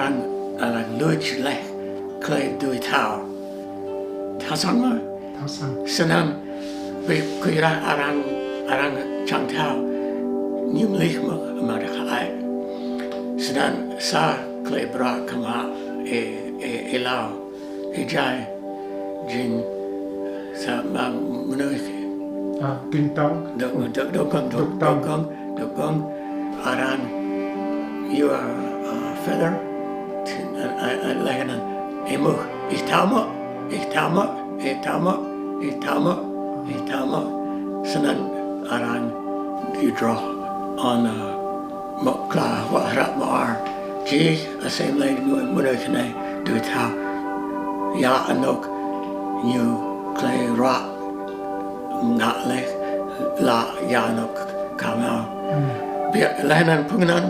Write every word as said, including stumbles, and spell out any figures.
Arăng, arăng luč leh klei dưi thâo. Thâo săng mơh. Thâo săng. Snăn bi kyuadah arăng, arăng čiăng thâo, ñu mlih mơh amâodah hơăi. Snăn sa klei bruă kmha ê, ê, êlâo, êjai jing sa mnuih. À, kinh tông. Dôk, dôk, dôk gơ̆ng, dôk, dôk gơ̆ng, dôk gơ̆ng, arăng yua, à, feather, leh anăn êmuh, ih thâo mơ̆, ih thâo mơ̆, ih thâo mơ̆, ih thâo mơ̆, ih thâo mơ̆. Snăn arăng ih droh, anăn, mâo klei huă hră mơar. Jih asei mlei mnuih, mnuih anei dưi thâo ya anôk ñu klei ruă ngă leh, leh ya anôk ka mâo. Bi leh anăn phung anăn